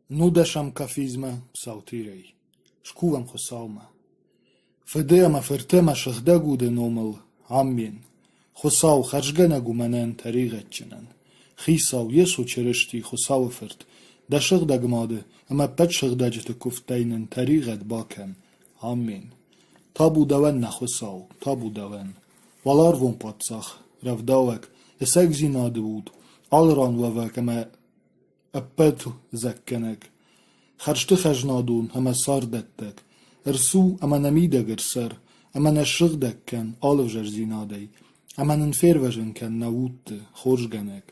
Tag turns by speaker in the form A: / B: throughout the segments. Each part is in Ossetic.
A: Нудӕсӕм кафизмӕ псалтирӕй. Скувӕм Хуыцаумӕ. Фыды ӕмӕ Фырты ӕмӕ Сыгъдӕг Уды номыл. Аммен. Хуыцау хӕрзгӕнӕг у мӕнӕн тӕригъӕдджынӕн. Хицау Йесо Чырысти, Хуыцауы Фырт, дӕ сыгъдӕг Мады ӕмӕ ӕппӕт сыгъдӕджыты куывдтӕй нын тӕригъӕд бакӕн. Аммен. Табу дӕуӕн, нӕ Хуыцау, табу дӕуӕн. Уӕларвон паддзах, рӕвдауӕг, ӕцӕгдзинады уд, алыран уӕвӕг ӕмӕ ӕппӕт дзаггӕнӕг, хӕрзты хӕзнадон ӕмӕ царддӕттӕг, ӕрцу ӕмӕ нӕ мидӕг ӕрцӕр, ӕмӕ нӕ ссыгъдӕг кӕн алы ӕвзӕрдзинадӕй, ӕмӕ нын фервӕзын кӕн нӕ удты, хорзгӕнӕг.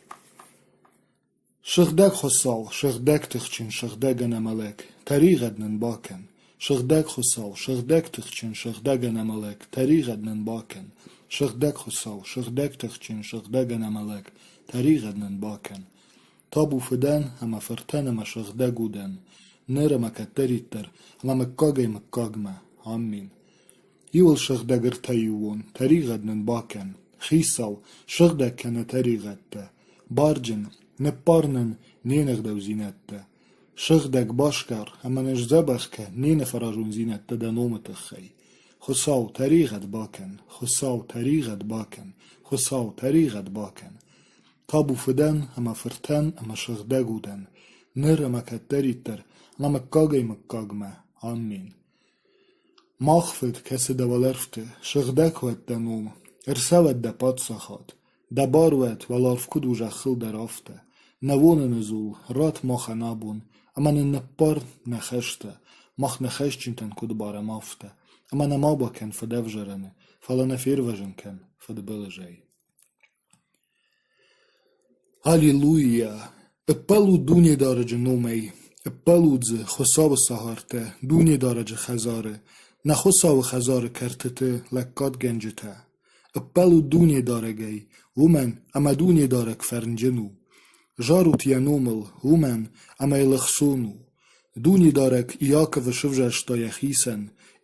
A: Сыгъдӕг Хуыцау, сыгъдӕг тыхджын, сыгъдӕг ӕнӕмӕлӕг, тӕригъӕд нын бакӕн. Сыгъдӕг Хуыцау, сыгъдӕг тыхджын, сыгъдӕг ӕнӕмӕлӕг, тӕригъӕд нын бакӕн. Сыгъдӕг Хуыцау, сыгъдӕг тыхджын, сыгъдӕг ӕнӕмӕлӕг, тӕригъӕд нын бакӕн. Табу Фыдӕн ӕмӕ Фыртӕн ӕмӕ Сыгъдӕг Удӕн, ныр ӕмӕ кӕддӕриддӕр, ӕмӕ мыггагӕй-мыггагмӕ. Аммен. Иуыл сыгъдӕг ӕртӕиууон, тӕригъӕд нын бакӕн. Хицау, сыгъдӕг кӕны тӕригъӕдтӕ. Барджын, ныппар нын не нӕгъдаудзинӕдтӕ. Сыгъдӕг басгар ӕмӕ нын сдзӕбӕх кӕн не нӕфӕразондзинӕдтӕ дӕ номы тыххӕй. Хуыцау, тӕригъӕд бакӕн, Хуыцау, тӕригъӕд бакӕн, Хуыцау, тӕригъӕд бакӕн. Табу Фыдӕн ӕмӕ Фыртӕн ӕмӕ Сыгъдӕг Удӕн, ныр ӕмӕ кӕддӕриддӕр, ӕмӕ мыггагӕй-мыггагмӕ. Аммен. Мах Фыд, кӕцы дӕ уӕлӕрвты, сыгъдӕг уӕд дӕ ном, ӕрцӕуӕд дӕ паддзахад, дӕ бар уӕд, уӕларв куыд у зӕххыл дӕр, афтӕ. Нӕ уоныны дзул ратт махӕн абон, ӕмӕ нын ныппар нӕ хӕстӕ, мах нӕ хӕсджынтӕн куыд барӕм, афтӕ, ӕмӕ нӕ ма бакӕн фыдӕвзарӕны, фӕлӕ нӕ фервӕзын кӕн фыдбылызӕй. Аллилуйа! Ӕппӕлут Дунедарӕджы номӕй, ӕппӕлут дзы Хуыцауы цагъартӕ, Дунедарӕджы хӕдзары, нӕ Хуыцауы хӕдзары кӕртыты лӕггадгӕнджытӕ. Ӕппӕлут Дунедарӕгӕй, уымӕн ӕмӕ Дунедарӕг фӕрнджын у. Зарут Йӕ номыл, уымӕн ӕмӕ йыл ӕхцон у. Дунедарӕг Иаковы сывзӕрста йӕхицӕн,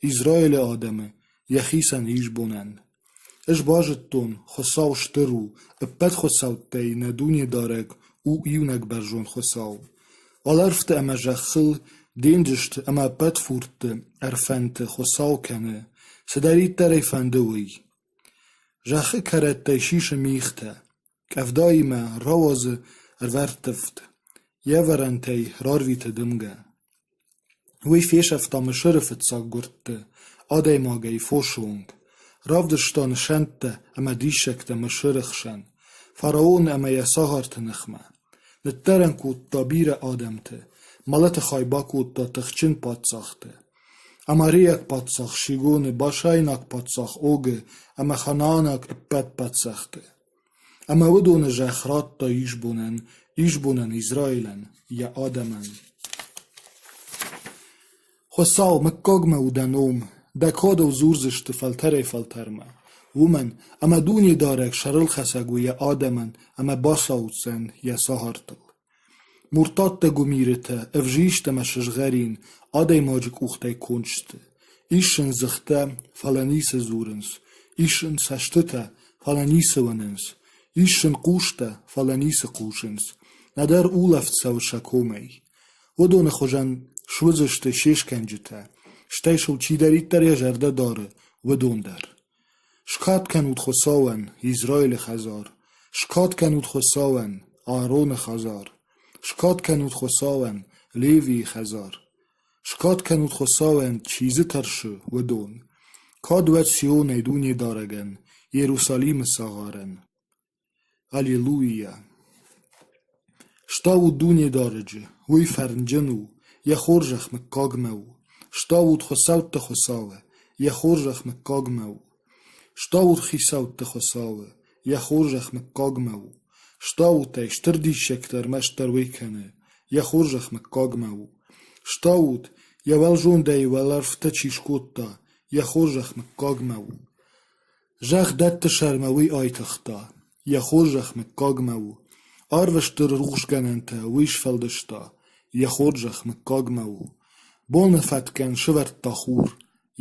A: Израилы адӕмы йӕхицӕн исбонӕн. Ӕз базыдтон, Хуыцау стыр у, ӕппӕт хуыцӕуттӕй нӕ Дунедарӕг у иунӕг бӕрзонд Хуыцау. Уӕлӕрвты ӕмӕ зӕххыл, денджызты ӕмӕ ӕппӕт фурдты ӕрфӕнты Хуыцау кӕны, цыдӕриддӕр ӕй фӕнды, уый. Зӕххы кӕрӕттӕй сисы мигътӕ, къӕвдаимӕ рауадзы ӕрвӕрттывд, йе вӕрӕнтӕй рарвиты дымгӕ. Уый фесӕфта Мысыры фыццаг гуырдты, адӕймагӕй фосы онг, равдыста нысӕнттӕ ӕмӕ диссӕгтӕ Мысыры хсӕн, фараон ӕмӕ йӕ цагъарты ныхмӕ. Ныддӕрӕн кодта бирӕ адӕмты, мӕлӕты хай бакодта тыхджын паддзӕхты. Амариаг паддзах Сигоны, Башайнаг паддзах Огы ӕмӕ ханаанаг ӕппӕт паддзӕхты. Ӕмӕ уыдоны зӕхх радта исбонӕн, исбонӕн Израилӕн, йӕ адӕмӕн. Хуыцау, мыггагмӕ у дӕ ном, дӕ кадыл дзурдзысты фӕлтӕрӕй-фӕлтӕрмӕ, уымӕн ӕмӕ Дунедарӕг сӕрылхӕцӕг у йӕ адӕмӕн ӕмӕ бацаудзӕн йӕ цагъартыл. Муртаттӕ гуымирытӕ, ӕвзист ӕмӕ сызгъӕрин адӕймаджы къухтӕй конд сты. Ис сын дзыхтӕ, фӕлӕ ницы дзурынц, ис сын цӕстытӕ, фӕлӕ ницы уынынц, ис сын хъустӕ, фӕлӕ ницы хъусынц, нӕдӕр улӕфт цӕуы сӕ комӕй. Уыдоны хуызӕн суыдзысты се скӕнджытӕ, стӕй сыл чидӕриддӕр йӕ зӕрдӕ дары, уыдон дӕр. Скад кӕнут Хуыцауӕн, Израилы хӕдзар! Скад кӕнут Хуыцауӕн, Аароны хӕдзар! Скад кӕнут Хуыцауӕн, Левийы хӕдзар! Скад кӕнут Хуыцауӕн, чи дзы тӕрсы, уыдон! Кад уӕд Сионӕй Дунедарӕгӕн, Иерусалимы цагъарӕн! Аллилуйа! Стаут Дунедарӕджы, уый фӕрнджын у, йӕ хорзӕх мыггагмӕ у. Стаут хуыцӕутты Хуыцауы, йӕ хорзӕх мыггагмӕ у. Стаут хицӕутты Хуыцауы, йӕ хорзӕх мыггагмӕ у. Стаут ӕй, стыр диссӕгтӕ ӕрмӕстдӕр уый кӕны, йӕ хорзӕх мыггагмӕ у. Стаут, йӕ уӕлзондӕй уӕлӕрвтӕ чи скодта, йӕ хорзӕх мыггагмӕ у. Зӕхх дӕтты сӕрмӕ уый айтыгъта, йӕ хорзӕх мыггагмӕ у. Арвы стыр рухсгӕнӕнтӕ уый сфӕлдыста, йӕ хорзӕх мыггагмӕ у. Боны фӕткӕн сывӕрдта хур,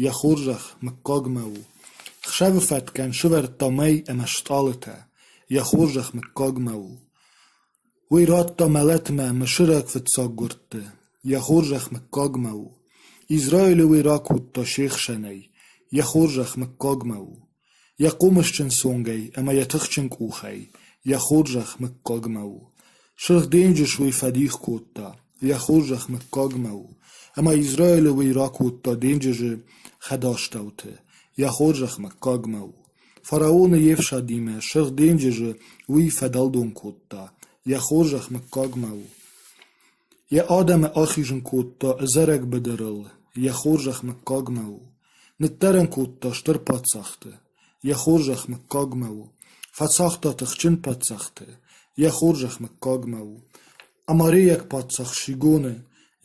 A: йӕ хорзӕх мыггагмӕ у. Хсӕвы фӕткӕн сывӕрдта мӕй ӕмӕ стъалытӕ, йӕ хорзӕх мыггагмӕ у. Уый радта мӕлӕтмӕ мысыраг фыццаггуырдты. Йӕ хорзӕх мыггагмӕ у. Израилы уый ракодта се хсӕнӕй, Йӕ хорзӕх мыггагмӕ у. Йӕ хъомысджын цонгӕй ӕмӕ йӕ тыхджын къухӕй Йӕ хорзӕх мыггагмӕ у. Сырх денджыз уый фӕдих кодта, Йӕ хорзӕх мыггагмӕ у. Ӕмӕ Израилы уый ракодта денджызы хӕдастӕуты, Йӕ хорзӕх мыггагмӕ у. Фараоны йе фсадимӕ Сырх денджызы уый фӕдӕлдон кодта, Йӕ хорзӕх мыггагмӕ у. Йӕ адӕмы ахизын кодта ӕдзӕрӕг быдырыл, Йӕ хорзӕх мыггагмӕ у. Ныддӕрӕн кодта стыр паддзӕхты, Йӕ хорзӕх мыггагмӕ у. Фӕцагъта тыхджын паддзӕхты, Йӕ хорзӕх мыггагмӕ у. Аморейаг паддзах Сигоны,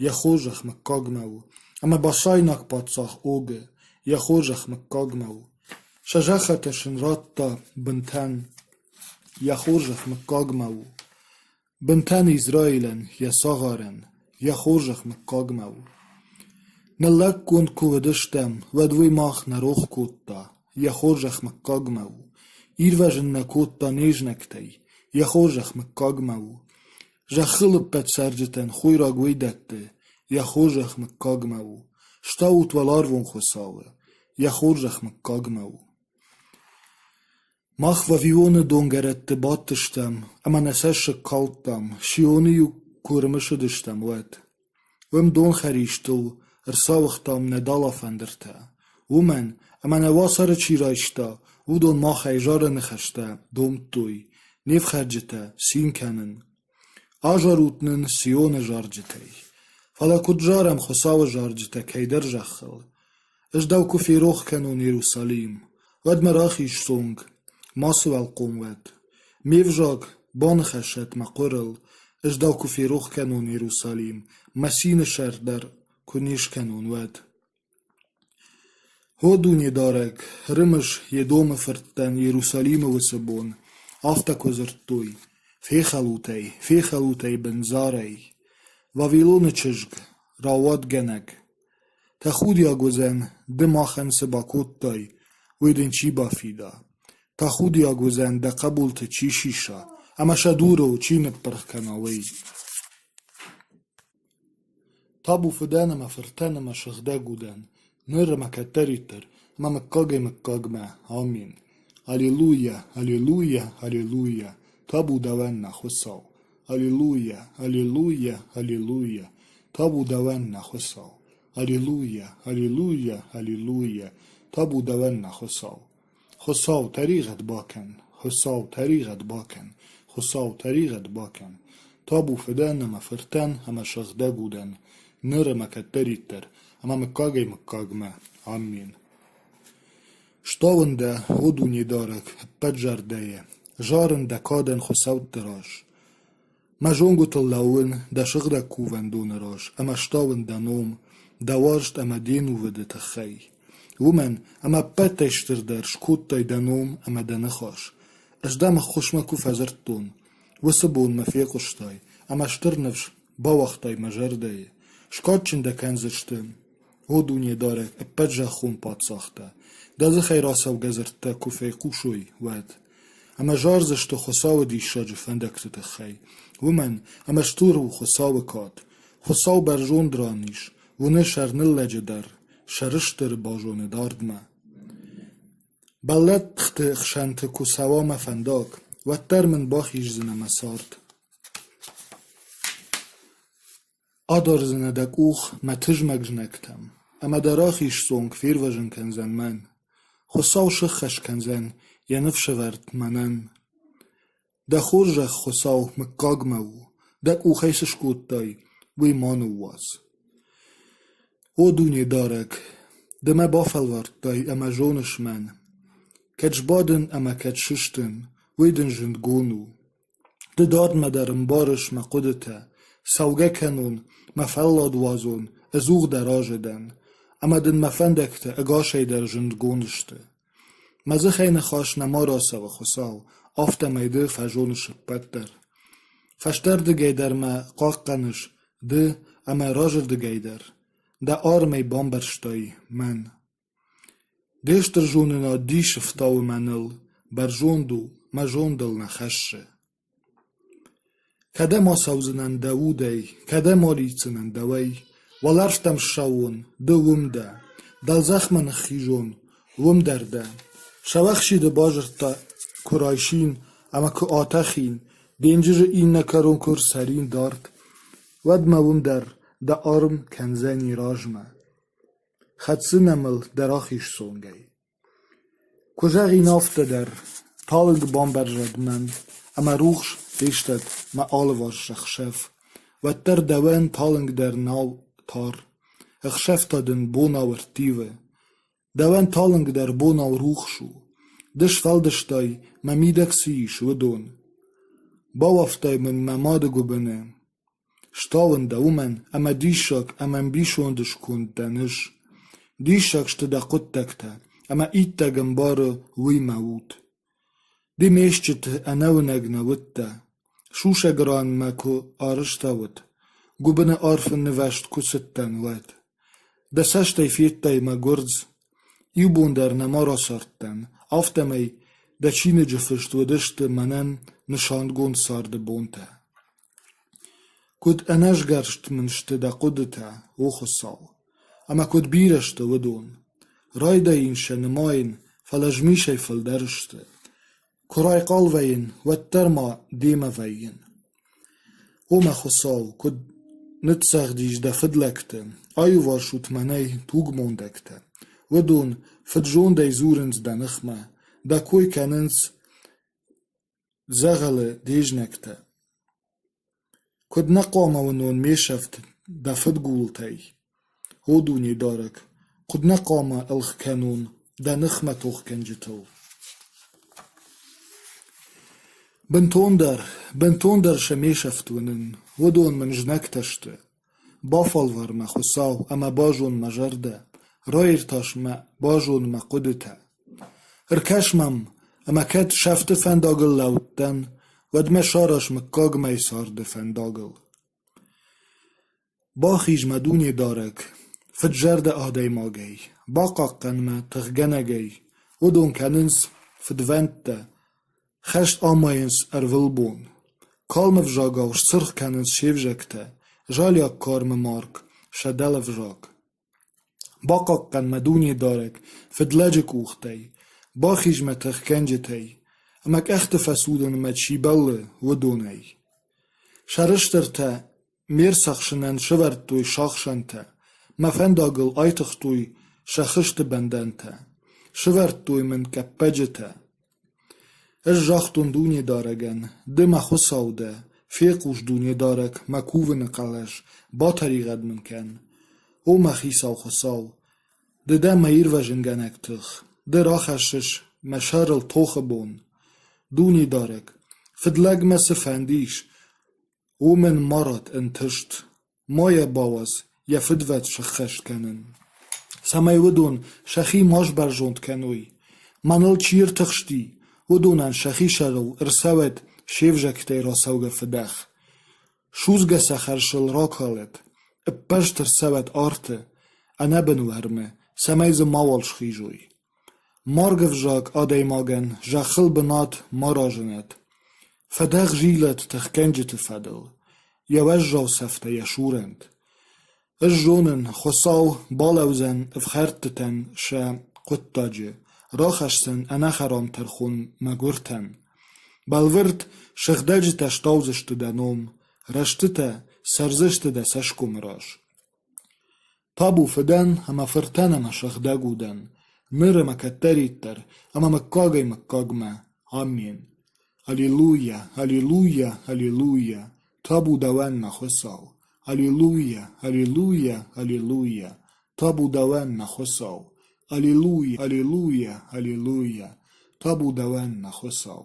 A: Йӕ хорзӕх мыггагмӕ у. Ӕмӕ басайнаг паддзах Огы, Йӕ хорзӕх мыггагмӕ у. Сӕ зӕххытӕ сын радта бынтӕн, Йӕ хорзӕх мыггагмӕ у. Бынтӕн Израилӕн, йӕ цагъарӕн, йӕ хорзӕх мыггагмӕ у. Ныллӕггонд куы уыдыстӕм, уӕд уый мах нӕ рох кодта, йӕ хорзӕх мыггагмӕ у. Ирвӕзын нӕ кодта не знӕгтӕй, йӕ хорзӕх мыггагмӕ у. Зӕххыл ӕппӕт цӕрджытӕн хойраг уый дӕтты, йӕ хорзӕх мыггагмӕ у. Стаут уӕларвон Хуыцауы, йӕ хорзӕх мыггагмӕ у. Мах Вавилоны донгӕрӕтты бадтыстӕм ӕмӕ нӕ цӕссыг калдтам, Сионы-иу куы ӕрымысыдыстӕм, уӕд. Уым донхӕристыл ӕрцауыгътам нӕ далафӕндыртӕ, уымӕн ӕмӕ нӕ уацары чи райста, уыдон махӕй зары ныхӕстӕ домдтой, не фхӕрджытӕ цин кӕнын. Азарут нын Сионы зарджытӕй. Фӕлӕ куыд зарӕм Хуыцауы зарджытӕ кӕйдӕр зӕххыл? Ӕз дӕу куы ферох кӕнон, Иерусалим, уӕд мӕ рахиз цонг мацыуал хъом уӕд. Ме взаг баныхӕсӕд мӕ хъуырыл, ӕз дӕу куы ферох кӕнон, Иерусалим, мӕ цины сӕр дӕр куы не скӕнон, уӕд. О Дунедарӕг, ӕрымыс Едомы фырттӕн Иерусалимы уыцы бон, афтӕ куы дзырдтой: «Фехӕлут ӕй, фехӕлут ӕй бындзарӕй!» Вавилоны чызг, рауадгӕнӕг, Тӕхудиаг уыдзӕн, ды махӕн цы бакодтай, уый дын чи бафида. Тӕхудиаг уыдзӕн, дӕ хъӕбулты чи сиса ӕмӕ сӕ дурыл чи ныппырх кӕна, уый. Табу фыдӕн ӕмӕ фыртӕн ӕмӕ сыгъдӕг удӕн, ныр ӕмӕ кӕддӕриддӕр, ӕмӕ мыггагӕй-мыггагмӕ. Амин. Аллилуйя, аллилуйя, аллилуйя, табу дӕуӕн, нӕ Хуыцау! Аллилуйя, аллилуйя, аллилуйя, табу дӕуӕн, нӕ Хуыцау! Аллилуйя, аллилуйя, аллилуйя, табу дӕуӕн, нӕ Хуыцау! Хуыцау, тӕригъӕд бакӕн, Хуыцау, тӕригъӕд бакӕн, Хуыцау, тӕригъӕд бакӕн. Табу Фыдӕн ӕмӕ Фыртӕн ӕмӕ Сыгъдӕг Удӕн, ныр ӕмӕ кӕддӕриддӕр, ӕмӕ мыггагӕй-мыггагмӕ. Аммен. Стауын дӕ, о Дунедарӕг, ӕппӕт зӕрдӕйӕ, зарын дӕ кадӕн хуыцӕутты раз. Мӕ зонгуытыл лӕууын дӕ сыгъдӕг кувӕндоны раз ӕмӕ стауын дӕ ном, дӕ уарзт ӕмӕ де нувыды тыххӕй. Уымӕн ӕмӕ ӕппӕтӕй стырдӕр скодтай дӕ ном ӕмӕ дӕ ныхас. Ӕз дӕм ӕххуысмӕ куы фӕдзырдтон, уыцы бон мӕ фехъуыстай ӕмӕ стыр ныфс бауагътай мӕ зӕрдӕйы. Скадджын дӕ кӕндзысты, о Дунедарӕг, ӕппӕт зӕххон паддзӕхтӕ, дӕ дзыхӕй рацӕугӕ дзырдтӕ куы фехъусой, уӕд. Ӕмӕ зардзысты Хуыцауы диссаджы фӕндӕгты тыххӕй, уымӕн ӕмӕ стыр у Хуыцауы кад. Хуыцау бӕрзонд ран ис, уыны сӕрныллӕджы дӕр, сӕрыстыры базоны дардмӕ. Бӕллӕхты хсӕнты куы цӕуа мӕ фӕндаг, уӕддӕр мын бахиздзынӕ мӕ цард. Адардзынӕ дӕ къух мӕ тызмӕг знӕгтӕм, ӕмӕ дӕ рахиз цонг фервӕзын кӕндзӕн мӕн. Хуыцау сыххӕст кӕндзӕн йӕ ныфсӕвӕрд мӕнӕн. Дӕ хорзӕх, Хуыцау, мыггагмӕ у, дӕ къухӕй цы скодтай, уый ма ныууадз. О Дунедарӕг, ды мӕ бафӕлвӕрдтай ӕмӕ зоныс мӕн. Кӕд сбадын ӕмӕ кӕд сыстын, уый дын зындгонд у. Ды дардмӕ дӕр ӕмбарыс мӕ хъуыдытӕ, цӕугӕ кӕнон, мӕ фӕллад уадзон, ӕдзух дӕ разы дӕн, ӕмӕ дын мӕ фӕндӕгтӕ ӕгасӕй дӕр зындгонд сты. Мӕ дзыхӕй ныхас нӕма рацӕуы, Хуыцау, афтӕмӕй ды фӕзоныс ӕппӕт дӕр. Фӕстӕрдыгӕй дӕр мӕ хъахъхъӕныс ды ӕмӕ разырдыгӕй дӕр. Дӕ армӕй бамбӕрзтай мӕн. Де стыр зонынад дисы фтауы мӕныл, бӕрзонд у, мӕ зондыл нӕ хӕссы. Кӕдӕм ацӕудзынӕн дӕ удӕй, кӕдӕм алидздзынӕн дӕуӕй? Уӕлӕрвтӕм ссӕуон, ды уым дӕ. Дӕлдзӕхмӕ ныххизон, уым дӕр дӕ. Сӕуӕхсиды базыртӕ куы райсин ӕмӕ куы атӕхин, денджызы иннӕ кӕрон куы рцӕрин дард, уӕд мӕ уым дӕр дӕ арм кӕндзӕни размӕ. Хӕцдзынӕ мыл дӕ рахиз цонгӕй. Куы зӕгъин афтӕ дӕр, талынг бамбӕрзӕд мӕн, ӕмӕ рухс фестӕд мӕ алыварс ӕхсӕв, уӕддӕр дӕуӕн талынг дӕр нал тар, ӕхсӕв та дын бонау ӕрттивы. Дӕуӕн талынг дӕр бонау рухс у, ды сфӕлдыстай, мӕ мидӕг цы ис, уыдон. Бауӕфтай мын мӕ мады гуыбыны. Стауын дӕ уымӕн, ӕмӕ диссаг ӕмӕ ӕмбисонды сконд дӕн ӕз. Диссаг сты дӕ хъуыддӕгтӕ, ӕмӕ иттӕг ӕмбары уый мӕ уд. Ды ме стджыты ӕнӕуынӕг нӕ уыдтӕ, сусӕг ран мӕ куы арызтӕуыд, гуыбыны арфы нывӕзт куы цыдтӕн, уӕд. Дӕ цӕстӕй федтай мӕ гуырдз, иу бон дӕр нӕма рацардтӕн, афтӕмӕй дӕ чиныджы фыст уыдысты мӕнӕн нысангонд царды бонтӕ. Куыд ӕнӕсгӕрст мын сты дӕ хъуыдытӕ, о Хуыцау! Ӕмӕ куыд бирӕ сты уыдон! Райдайын сӕ нымайын, фӕлӕ змисӕй фылдӕр сты. Куы райхъал вӕййын, уӕддӕр ма демӕ вӕййын. О мӕ Хуыцау, куыд ныццагъдис дӕ фыдлӕгты, аиуварс ут мӕнӕй тугмондӕгтӕ. Уыдон фыд-зондӕй дзурынц дӕ ныхмӕ, дӕ кой кӕнынц дзӕгъӕлы де знӕгтӕ. Куыд нӕ хъуамӕ уынон ме сӕфт дӕ фыдгултӕй? О Дунедарӕг, куыд нӕ хъуамӕ ӕлгъ кӕнон дӕ ныхмӕ тохгӕнджытыл? Бынтондӕр, бынтондӕр сӕ ме сӕфт уынын, уыдон мын знӕгтӕ сты. Бафӕлвар мӕ, Хуыцау, ӕмӕ базон мӕ зӕрдӕ, раиртас мӕ, базон мӕ хъуыдытӕ. Ӕркӕс мӕм, ӕмӕ кӕд сӕфты фӕндагыл лӕуд дӕн, уӕд мӕ сараз мыггагмӕйы царды фӕндагыл. Бахиз мӕ Дунедарӕг, фыд-зӕрдӕ адӕймагӕй, бахъахъхъӕн мӕ тыхгӕнӕгӕй, уыдон кӕнынц фыдвӕндтӕ, хӕст амайынц ӕрвылбон. Калмы взагау сцыргъ кӕнынц се взӕгтӕ, залиаг кармы марг сӕ дӕлӕвзаг. Бахъахъхъӕн мӕ Дунедарӕг фыдлӕджы къухтӕй, бахиз мӕ тыхгӕнджытӕй, ӕмӕ къӕхты фӕцудынмӕ чи бӕллы, уыдонӕй. Сӕрыстыртӕ ме рцахсынӕн сӕвӕрдтой сахсӕнтӕ, мӕ фӕндагыл айтыгътой сӕ хызты бӕндӕнтӕ, сӕвӕрдтой мын къӕппӕджытӕ. Ӕз загътон Дунедарӕгӕн: Ды мӕ Хуыцау дӕ, фехъус, Дунедарӕг, мӕ кувыны хъӕлӕс, батӕригъӕд мын кӕн. О мӕ Хицау Хуыцау, Ды дӕ мӕ ирвӕзынгӕнӕг тых, Ды рахӕссыс мӕ сӕрыл тохы бон. Дунедарӕг, фыдлӕгмӕ цы фӕнд ис, уымӕн ма ратт ӕнтыст. Ма йӕ бауадз йӕ фыдвӕд сӕххӕст кӕнын, цӕмӕй уыдон сӕхи ма сбӕрзонд кӕной. Мӕныл чи ӕртыхсти, уыдонӕн сӕхи сӕрыл ӕрцӕуӕд се взӕгтӕй рацӕугӕ фыдӕх. Судзгӕ цӕхӕр сыл ракалӕд, ӕппӕрст ӕрцӕуӕд арты, ӕнӕбын уӕрмы, цӕмӕй дзы мауал схизой. Маргӕвзаг адӕймагӕн зӕххыл бынат ма разынӕд. Фӕдӕх зилӕд тыхгӕнджыты фӕдыл, йӕ уӕззау цӕфтӕ йӕ сурӕнт. Ӕз зонын, Хуыцау балӕудзӕн ӕфхӕрдтытӕн сӕ хъуыддаджы, рахӕсдзӕн ӕнӕхӕрам тӕрхон мӕгуыртӕн. Бӕлвырд, сыгъдӕджытӕ стаудзысты дӕ ном, рӕстытӕ цӕрдзысты дӕ цӕсгомы раз. Табу фыдӕн ӕмӕ фыртӕн ӕмӕ сыгъдӕг удӕн, ныр ӕмӕ кӕддӕриддӕр ӕмӕ мыггагӕй-мыггагмӕ. Аммен. Аллилуйя, аллилуйя, аллилуйя, табу дӕуӕн, мӕ Хуыцау! Аллилуйя, аллилуйя, аллилуйя, табу дӕуӕн, мӕ Хуыцау! Аллилуйя, аллилуйя, аллилуйя, табу дӕуӕн, мӕ Хуыцау!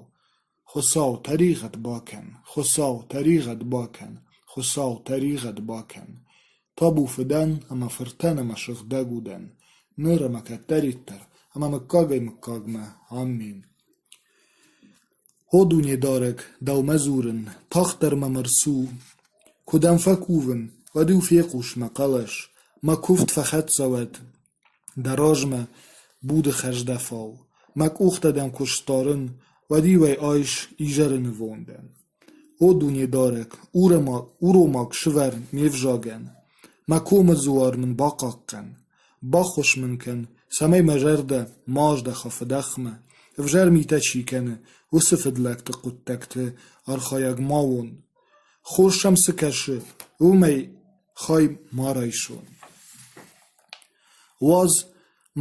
A: Хуыцау, тӕригъӕд бакӕн, Хуыцау, тӕригъӕд бакӕн, Хуыцау, тӕригъӕд бакӕн. Табу фыдӕн ӕмӕ фыртӕн ӕмӕ сыгъдӕг удӕн, ныр ӕмӕ кӕддӕриддӕр ӕмӕ мыггагӕй-мыггагмӕ. Аммен. О Дунедарӕг, дӕумӕ дзурын, тагъддӕр мӕм ӕрцу. Куы дӕм фӕкувын, уӕд-иу фехъус мӕ хъӕлӕс, мӕ куывд фӕхӕццӕ уӕд Дӕ размӕ буды хӕрздӕфау, мӕ къухтӕ дӕм куы сдарын, уӕд-иу ӕй айс изӕры нывондӕн. О Дунедарӕг, уромӕг сывӕр ме взагӕн, мӕ комы дзуар мын бахъахъхъӕн, баххуыс мын кӕн, цӕмӕй мӕ зӕрдӕ ма аздӕха фыдӕхмӕ, ӕвзӕр митӕ чи кӕны, уыцы фыдлӕгты хъуыддӕгты архайӕг ма уон. Хорз сӕм цы кӕсы, уымӕй хай ма райсон. Уадз,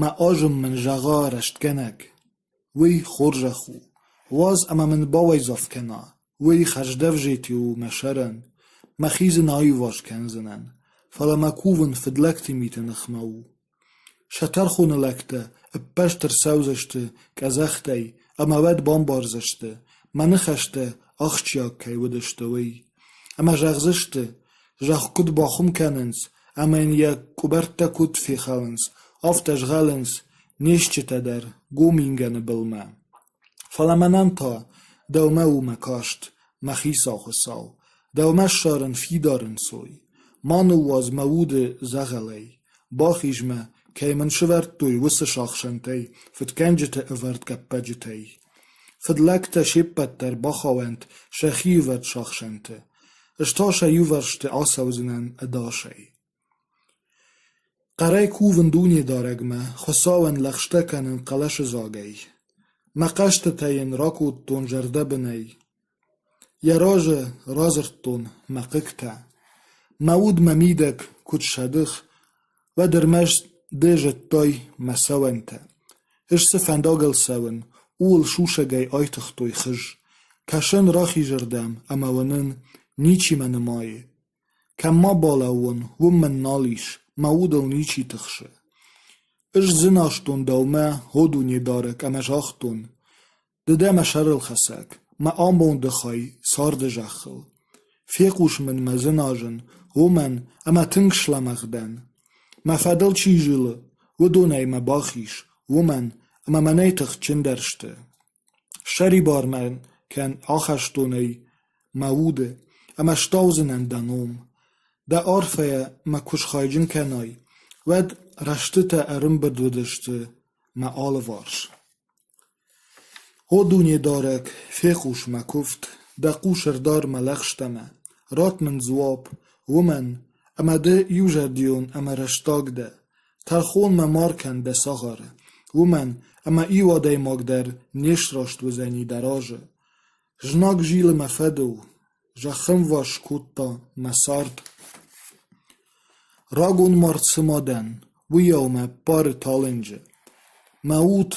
A: мӕ азым мын зӕгъа рӕстгӕнӕг, уый хорзӕх у. Уадз ӕмӕ мын бауайдзӕф кӕна, уый хӕрздӕвзети у мӕ сӕрӕн, мӕхи дзы нӕ аиуварс кӕндзынӕн, фӕлӕ мӕ кувын фыдлӕгты миты ныхмӕ у. Сӕ тӕрхоны лӕгтӕ ӕппӕрст ӕрцӕудзысты къӕдзӕхтӕй ӕмӕ уӕд бамбардзысты, мӕ ныхӕстӕ ахсджиаг кӕй уыдысты, уый. Ӕмӕ зӕгъдзысты, зӕхх куыд бахуым кӕнынц ӕмӕ йын йӕ къуыбӕрттӕ куыд фехӕлынц, афтӕ згъӕлынц не стджытӕ дӕр гом ингӕны былмӕ. Фӕлӕ мӕнӕн та дӕумӕ у мӕ каст, мӕ хицау Хуыцау, дӕумӕ ссарын фидар ӕнцой. Ма ныууадз мӕ уды дзӕгъӕлӕй, бахиз мӕ, кӕй мын сывӕрдтой, уыцы сахсӕнтӕй, фыдгӕнджыты ӕвӕрд къӕппӕджытӕй. Фыдлӕгтӕ се ппӕт дӕр бахауӕнт сӕхи ӕвӕрд сахсӕнты, ӕз та сӕ иувӕрсты ацӕудзынӕн ӕдасӕй. Хъӕрӕй кувын Дунедарӕгмӕ, Хуыцауӕн лӕгъстӕ кӕнын хъӕлӕсыдзагӕй. Мӕ хъӕстытӕ йын ракодтон зӕрдӕбынӕй. Йӕ разы радзырдтон мӕ хъыгтӕ. Мӕ уд мӕ мидӕг куыд сӕдых, уӕд ӕрмӕст ды зыдтай мӕ цӕуӕнтӕ. Ӕз цы фӕндагыл цӕуын, ууыл сусӕгӕй айтыгътой хыз. Кӕсын рахизырдӕм ӕмӕ уынын, ничи мӕ нымайы. Кӕм ма балӕууон, уым мын нал ис, мӕ удыл ничи тыхсы. Ӕз дзыназтон дӕумӕ, о Дунедарӕг, ӕмӕ загътон: Ды дӕ мӕ сӕрылхӕцӕг, мӕ амонды хай царды зӕххыл. Фехъус мын мӕ дзыназын, уымӕн ӕмӕ тынг слӕмӕгъ дӕн. Мӕ фӕдыл чи зилы, уыдонӕй мӕ бахиз, уымӕн ӕмӕ мӕнӕй тыхджындӕр сты. Ссӕрибар мӕ кӕн ахӕстонӕй мӕ уды, ӕмӕ стаудзынӕн дӕ ном. Дӕ арфӕйӕ мӕ куы схайджын кӕнай, уӕд рӕстытӕ ӕрӕмбырд уыдзысты мӕ алыварс. О Дунедарӕг, фехъус мӕ куывд, дӕ хъус ӕрдар мӕ лӕгъстӕмӕ, ратт мын дзуапп, уымӕн, ӕмӕ ды иузӕрдион ӕмӕ рӕстаг дӕ. Тӕрхонмӕ ма ркӕн дӕ цагъары, уымӕн ӕмӕ иу адӕймаг дӕр не сраст уыдзӕни дӕ разы. Знаг зилы мӕ фӕдыл, зӕххӕмварс кодта мӕ цард. Рагон мард цыма дӕн, уыйау мӕ ӕппары талынджы. Мӕ уд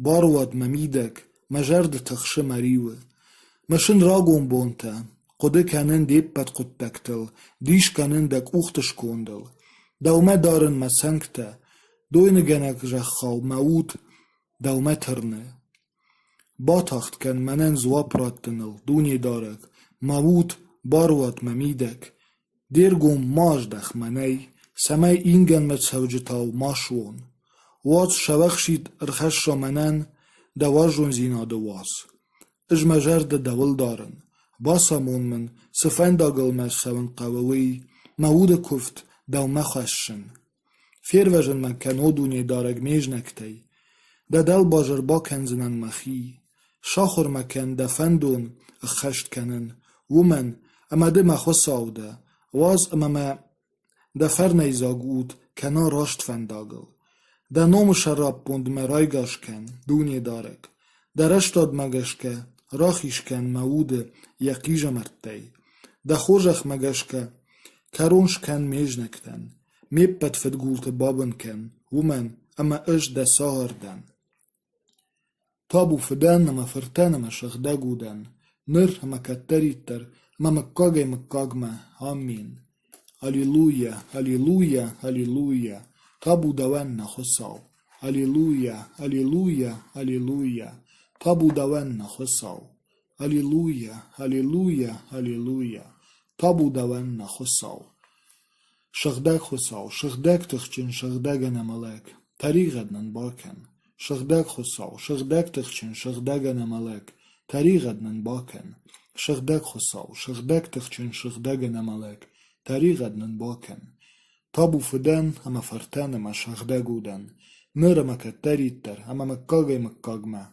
A: баруад мӕ мидӕг, мӕ зӕрды тыхсы мӕ риуы. Мысын рагон бонтӕ, хъуыды кӕнын де ппӕт хъуыддӕгтыл, дис кӕнын дӕ къухты скондыл. Дӕумӕ дарын мӕ цӕнгтӕ, дойныгӕнӕг зӕххау мӕ уд дӕумӕ тырны. Батагъд кӕн мӕнӕн дзуапп раттыныл, Дунедарӕг, мӕ уд баруад мӕ мидӕг. Де ргом ма аздӕх мӕнӕй, цӕмӕй ингӕнмӕ цӕуджытау ма суон. Уадз сӕуӕхсид ӕрхӕсса мӕнӕн дӕ уарзондзинады уац. Ӕз мӕ зӕрдӕ дӕуыл дарын, бацамон мын, цы фӕндагыл мӕ цӕуын хъӕуы, уый, мӕ уды куывд дӕумӕ хӕссын. Фервӕзын мӕ кӕн, о Дунедарӕг, ме знӕгтӕй. Дӕ дӕлбазыр бакӕндзынӕн мӕхи. Сахуыр мӕ кӕн дӕ фӕндон ӕххӕст кӕнын, уымӕн ӕмӕ ды мӕ Хуыцау дӕ, уадз ӕмӕ мӕ дӕ фӕрнӕйдзаг уд кӕна раст фӕндагыл. Дӕ номы сӕраппонд мӕ райгас кӕн, Дунедарӕг. Дӕ рӕстадмӕ гӕсгӕ рахиз кӕн мӕ уды йӕ хъизӕмӕрттӕй. Дӕ хорзӕхмӕ гӕсгӕ кӕрон скӕн ме знӕгтӕн, ме ппӕт фыдгулты бабын кӕн, уымӕн ӕмӕ ӕз дӕ цагъар дӕн. Табу фыдӕн ӕмӕ фыртӕн ӕмӕ сыгъдӕг удӕн, ныр ӕмӕ кӕддӕриддӕр ӕмӕ мыггагӕй-мыггагмӕ. Аммен. Аллилуйя, аллилуйя, аллилуйя! Табу дӕуӕн, нӕ Хуыцау! Аллилуйя, аллилуйя, аллилуйя! Табу дӕуӕн, нӕ Хуыцау! Аллилуйя, аллилуйя, аллилуйя! Табу дӕуӕн, нӕ Хуыцау! Сыгъдӕг Хуыцау, сыгъдӕг тыхджын, сыгъдӕг ӕнӕмӕлӕг, тӕригъӕд нын бакӕн. Сыгъдӕг Хуыцау, сыгъдӕг тыхджын, сыгъдӕг ӕнӕмӕлӕг, тӕригъӕд нын бакӕн. Сыгъдӕг Хуыцау, сыгъдӕг тыхджын, сыгъдӕг ӕнӕмӕлӕг, тӕригъӕд нын бакӕн. Табу Фыдӕн ӕмӕ Фыртӕн ӕмӕ Сыгъдӕг Удӕн, ныр ӕмӕ кӕддӕриддӕр ӕмӕ мыггагӕй-мыггагмӕ.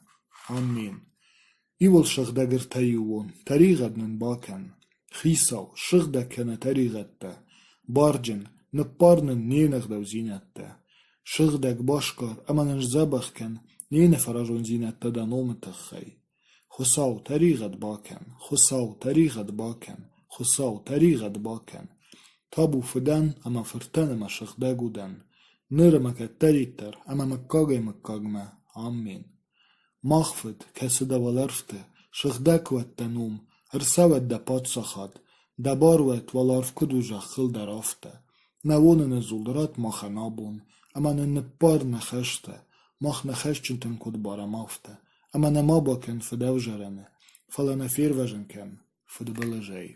A: Аммен. Иуылсыгъдӕг Ӕртӕиууон, тӕригъӕд нын бакӕн. Хицау, ссыгъдӕг кӕны тӕригъӕдтӕ. Барджын, ныппар нын не нӕгъдаудзинӕдтӕ. Сыгъдӕг басгар ӕмӕ нын сдзӕбӕх кӕн не нӕфӕразондзинӕдтӕ дӕ номы тыххӕй. Хуыцау, тӕригъӕд бакӕн, Хуыцау, тӕригъӕд бакӕн, Хуыцау, тӕригъӕд бакӕн. Табу Фыдӕн ӕмӕ Фыртӕн ӕмӕ Сыгъдӕг Удӕн, ныр ӕмӕ кӕддӕриддӕр ӕмӕ мыггагӕй-мыггагмӕ. Аммен. Мах Фыд, кӕцы дӕ уӕлӕрвты, сыгъдӕг уӕд дӕ ном, ӕрцӕуӕд дӕ паддзахад, дӕ бар уӕд уӕларв куыд у зӕххыл дӕр, афтӕ. Нӕ уоныны дзул ратт махӕн абон, ӕмӕ нын ныббар нӕ хӕстӕ, мах нӕ хӕсджынтӕн куыд барӕм, афтӕ. Ӕмӕ нӕ ма бакӕн фыдӕвзарӕны, фӕлӕ нӕ фервӕзын кӕн фыдбылызӕй.